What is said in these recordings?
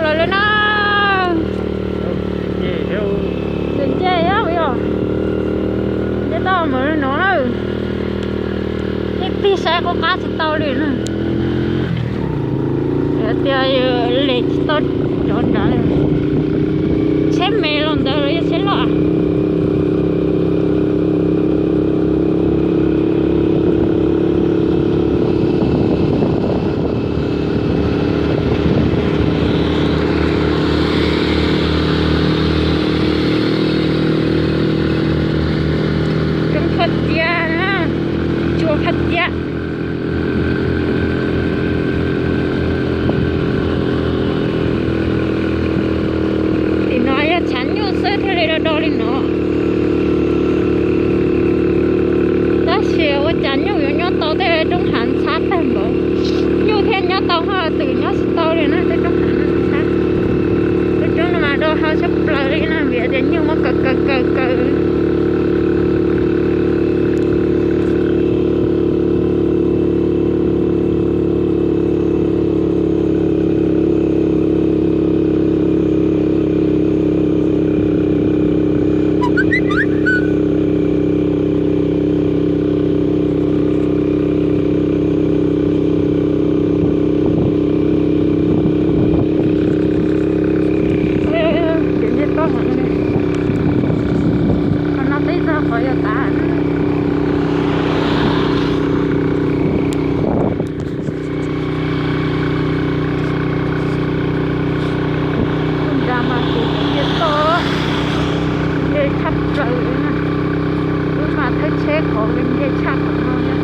Los lawm na. Nce thiab yog, nce tau mus li no na. Yeej tig saib qub qab tsis tau li na. Tias yus lem tsis tau cov nrad li. Tsheb me los ntawd los yog tsheb loj. Coob kawg tiag na, tsuas kawg tiag. Tim no yog tshav nyuj xwb thiaj li do do li no. Tab sis ua cas nyuj yuav nyob tau tej roob hav ntxhab tag npaum. Nyuj thiaj nyob tau ho twm nyob tsis tau li na, tej roob hav no ntxhab. Tej roob no mas do hau tshaj plaws li na vim tias nyuj muab kaw kaw kaw kaw. Qhov no peb txog qhov yuav tas. Nram mas kuv nce toj, nce tshaj plaws na. Wb mas thawj tsheb qhov nce tshaj qhov no na.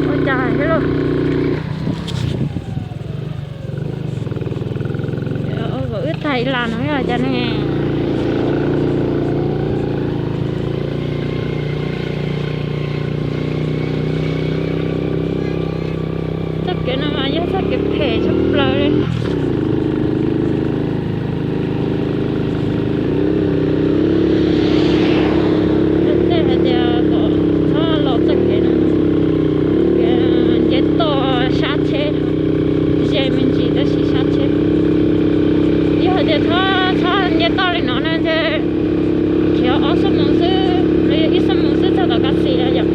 Ua cas thiab lauj? Kom wb tag ib las no yog cas ne? Txoj kev no mas yog txoj kev phem tshaj plaws li. Tej hais tias kom txhob los txoj kev no, nce toj sab tsheb, ze me ntsis tab sis sab tsheb. Yog hais tias txhob txhob nce toj li no na ntshe khiav ob xuab moos xwb los yog ib xuab moos xwb txog tom Kav Xis no yom.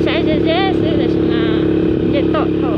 Saib ze ze xwb tab sis mas nce toj dhau.